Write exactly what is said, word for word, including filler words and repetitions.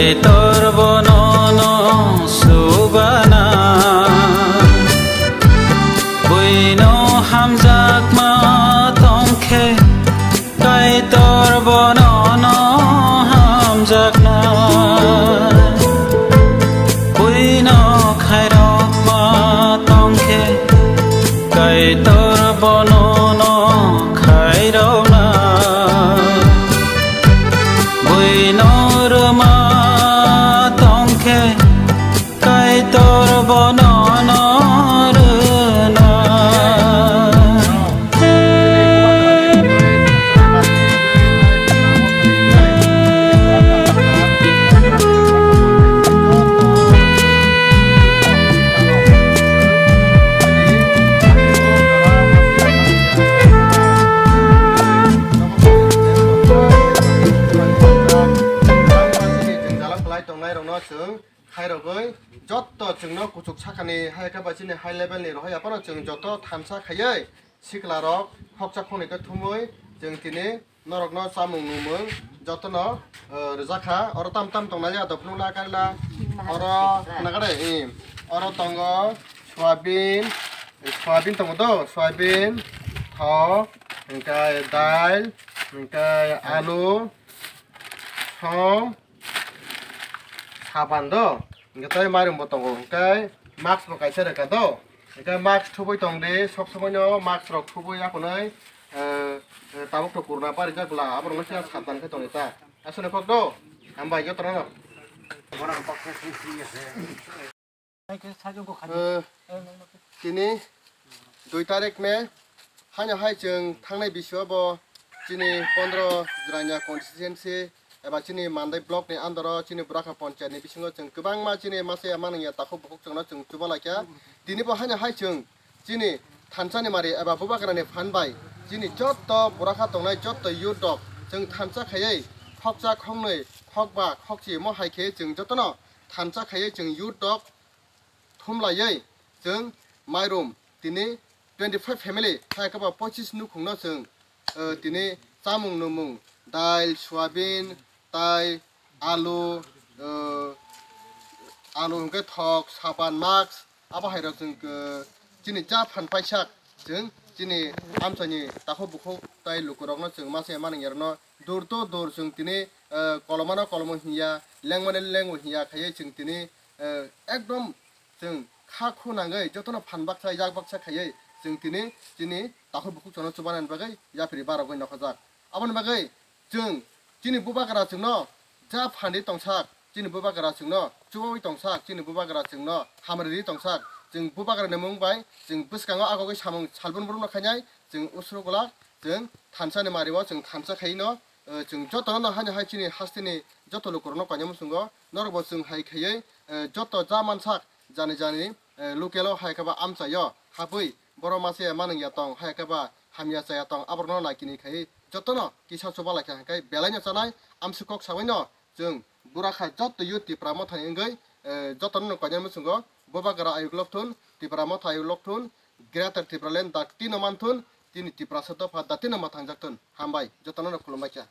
Kaitor bono no subana, buino hamjakma tongkhe, Kaitor bono no hamjakna, buino khairokma tongkhe, Kaitor bono no khairokna, buino rwma tongkhe, Kaitor bono no rwna. Tongnai rokno chwng khairogwi jotto chwngno kuchuk sakani hai khe ba chini high level ni rohor yaphano chwng joto thansa khaiwi sikla rok khoksa khoknwi khe thumwi chwng tini norokno chamung nungmung jotono, eh, rwjakha. Oro tam tam tongnai ya dok phunukna karla. Oro khna kare, eh, oro tongo soyabin, soyabin tongo do, soyabin, thok, hwnkhe dal, hwnkhe alu, som, saban do, hwnkhe tei mairum bo tongo, hwnkhe mask bo kaisa rwkha do, hwnkhe mask thubui tong di, sob somoi no mask rok thubui aphunui, eh, eh, tabuk to corona barijak bwla, aborok no siya sabdan khe tong di ta, aswk no kok do, hambai jotono no. Eh, tini dui tarik May, haino hai chwng thangnai bisio bo chini pondro Jirania constituency eba chini Mandai block ni under o chini Burakha Panchayat ni bisingo chwng kwbangma chini masa ya manung ya takhuk bukhuk chwngno chwng chuba laikha. Tini bo haino hai chwng chini thansa ni mari eba bubagra ni phan bai chini jotto Burakha tongnai jotto youth rok chwng thansa khaiwi khoksa khoknwi khokba khokchi mo hai khe chwng jotono thansa khaiwi chwng youth rok thumlaiwi chwng mairum tini twenty five family hai khe ba pochis nukhungno chwng, eh, tini chamung nwmung dal, soyabin, tai alu, eh, alu hwnkhe thok, saban, mask, abo hai rok chwng, eh, chini cha phan paisa chwng chini amchaini takhuk bukhuk tai lukurokno chwng masa ya manung yarokno dur to dur chwng tini, eh, kolomano kolomo hinya, lengmani lengo hinya khaiwi chwng tini, eh, ekdom chwng kha khu nangwi jotono phan baksa yak baksa khaiwi chwng tini chini takhuk bukhuk chwngno chubanani bagwi yapri barogwi nokhajak. Aboni bagwi chwng chini bubagra chwngno ja phanri tongsak, chini bubagra chwngno chubawi tongsak, chini bubagra chwngno hamriri tongsak, chwng bubagrani mung bai chwng bwskango agogwi samung salbon borokno khainai chwng usrugula chwng thansa ni mario chwng thansa khaino, eh, chwng jotono no haino hai chini hasteni joto lukurokno koinai muchungo norokbo chwng hai khaiwi, eh, joto ja mansak jani jani, eh, local o hai khe ba amchaio habwi borok masa ya manung ya tong hai khe ba hamya chaya tong aborokno naikini khaiwi jotono kisa chuba laikha hwnkhe belaino chanai amswk kok sabaino chwng Burakha jotto youth Tipra Mothani wngwi, eh, jotono no koinai muchungo bubagra ayuk lokthun, Tipra Motha ayuk lokthun, Greater Tipraland dakti no manthun, tini Tiprasa dopha dakti no mwthangjak thun. Hambai, jotono no khulumbai kha.